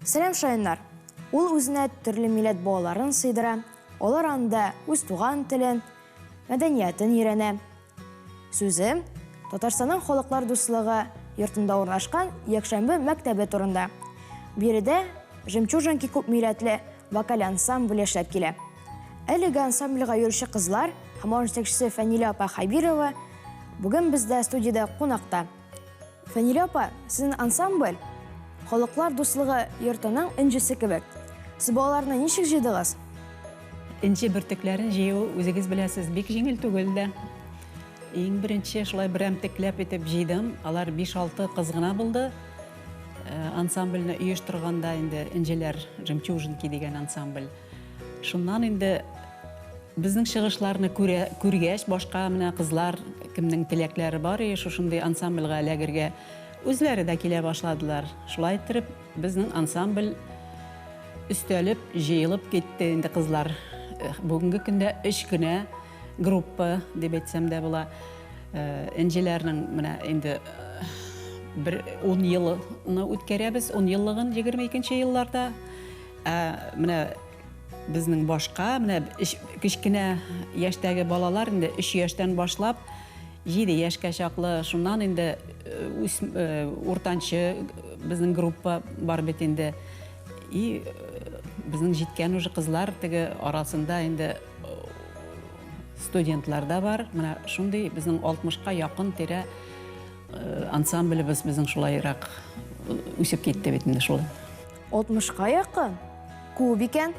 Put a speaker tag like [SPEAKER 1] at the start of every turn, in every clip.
[SPEAKER 1] Сәлам, шаяннар! Ул үзенә төрле милләт балаларын сыйдыра, алар анда үз туган телен, мәдәниятен өйрәнә. Сүзем Татарстанның Халыклар дуслыгы йортында урнашкан Якшәмбе мәктәбе турында. Биредә Жемчужинки күпмилләтле вокаль ансамбле эшләп килә. Әлеге ансамбльгә йөрүче кызлар һәм аның җитәкчесе Фәнилә апа Хәбирова бүген бездә студиядә кунакта. Фәнилә апа, сезнең ансамбль Халыклар дуслыгы йортының энҗесе кебек. Сез балаларны ничек җыйдыгыз?
[SPEAKER 2] Энҗе бөртекләрен җыю, үзегез беләсез, бик җиңел түгел дә. Иң беренче шулай берәмтекләп итеп җыйдым. Алар 5-6 кыз гына булды. Ансамбльне оештырганда инде Энҗеләр, Жемчужинки дигән ансамбль. Шуннан инде безнең чыгышларны күрә, күргәч, башка менә кызлар, кемнең теләкләре бар и шушындый ансамбльгә эләгергә, үзләре дә килә башладылар. Шулай иттереп, безнең ансамбль өстәлеп, җыелып китте инде кызлар. Бүгенге көндә өч кенә группа дип әйтсәм дә була. Энҗеләрнең менә инде бер 10 елны үткәрәбез, 10 еллыгын 22 елларда. Ә менә безнең башка, менә кечкенә яшьтәге балалар инде 3 яшьтән башлап 7 яшькә чаклы, шуннан инде үс, уртанчы безнең группа бар бит инде. И безнең җиткән уже кызлар теге арасында инде студентлар да бар. Менә шундый безнең 60-ка якын тирә ансамблебез безнең шулайрак үсеп китте бит инде шулай.
[SPEAKER 1] 60-ка якын? Күп икән.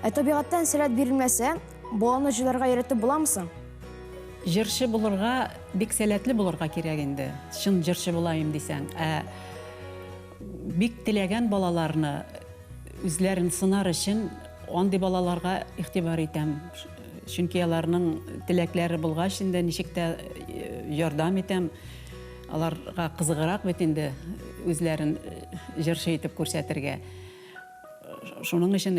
[SPEAKER 1] Ә табигатьтән сәләт бирелмәсә, баланы җырларга өйрәтеп буламы соң?
[SPEAKER 2] Җырчы булырга бик сәләтле булырга кирәк инде. Чын җырчы булаем дисәң. Ә бик теләгән балаларны үзләрен сынар өчен андый балаларга игътибар итәм. Чөнки аларның теләкләре булгач инде ничек тә ярдәм итәм. Аларга кызыграк бит инде үзләрен җырчы итеп күрсәтергә. Шуның өчен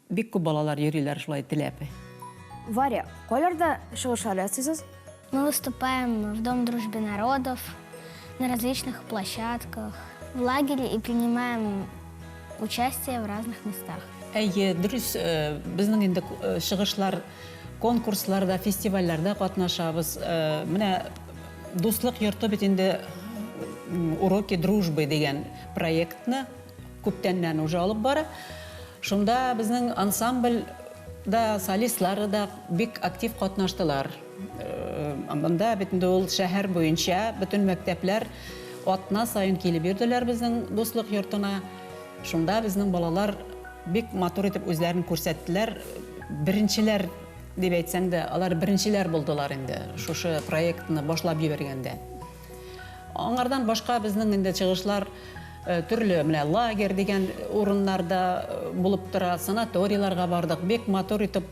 [SPEAKER 2] бик күп балалар йөриләр шулай теләп.
[SPEAKER 1] Варя, кайларда чыгышлар ясыйсыз?
[SPEAKER 3] Мы выступаем в Дом дружбы народов, на различных площадках, в лагере и принимаем участие в разных местах.
[SPEAKER 2] Әйе, дөрес, безнең инде чыгышлар конкурсларда, фестивальләрдә катнашабыз. Менә Дуслык йорты бит инде Уроки дружбы дигән проектны күптәннән уже алып бара. Шунда безнең ансамбль да, солистлары да бик актив катнаштылар. Монда бит инде ул шәһәр буенча бөтен мәктәпләр атна саен килеп йөрделәр безнең Дуслык йортына. Шунда безнең балалар бик матур итеп үзләрен күрсәттеләр. Беренчеләр дип әйтсәң дә, алар беренчеләр булдылар инде шушы проектны башлап җибәргәндә. Аңардан башка безнең инде чыгышлар төрле менә лагерь дигән урыннарда булып тора, санаторийларга бардык. Бик матур итеп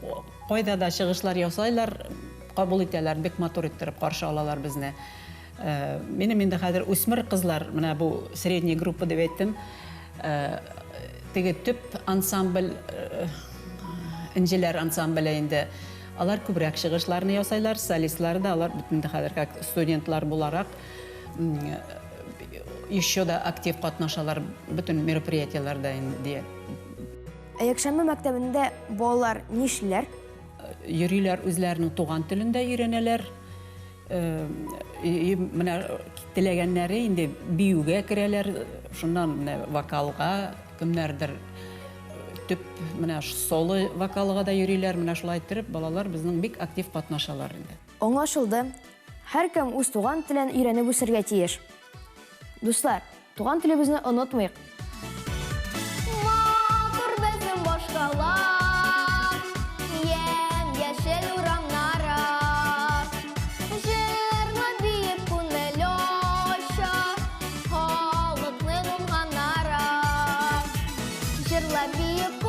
[SPEAKER 2] кайда да чыгышлар ясайлар, кабул итәләр, бик матур иттереп каршы алалар безне. Минем инде хәзер үсмер кызлар, менә бу средняя группа дип әйттем. Теге төп ансамбль, Энҗеләр ансамбле инде. Алар күбрәк чыгышларны ясайлар, солистлары да алар бит инде хәзер как студентлар буларак еще да актив катнашалар бөтен мероприятиеләрдә инде.
[SPEAKER 1] Ә якшәмбе мәктәбендә балалар нишлиләр?
[SPEAKER 2] Йөриләр, үзләренең туган телендә өйрәнәләр. Менә теләгәннәре инде биюгә керәләр, шуннан менә вокалга, кемнәрдер төп менә соло вокалга да йөриләр, менә шулай иттереп балалар безнең бик актив катнашалар инде.
[SPEAKER 1] Аңлашылды. Һәркем үз туган телен өйрәнеп үсәргә тиеш. Дуслар, туган телебезне онытмыйк.
[SPEAKER 4] Матур безнең башкала, ямь-яшел урамнары. Җырлы биеп күңел ача, халыкның уңганнары. Җырлап биеп.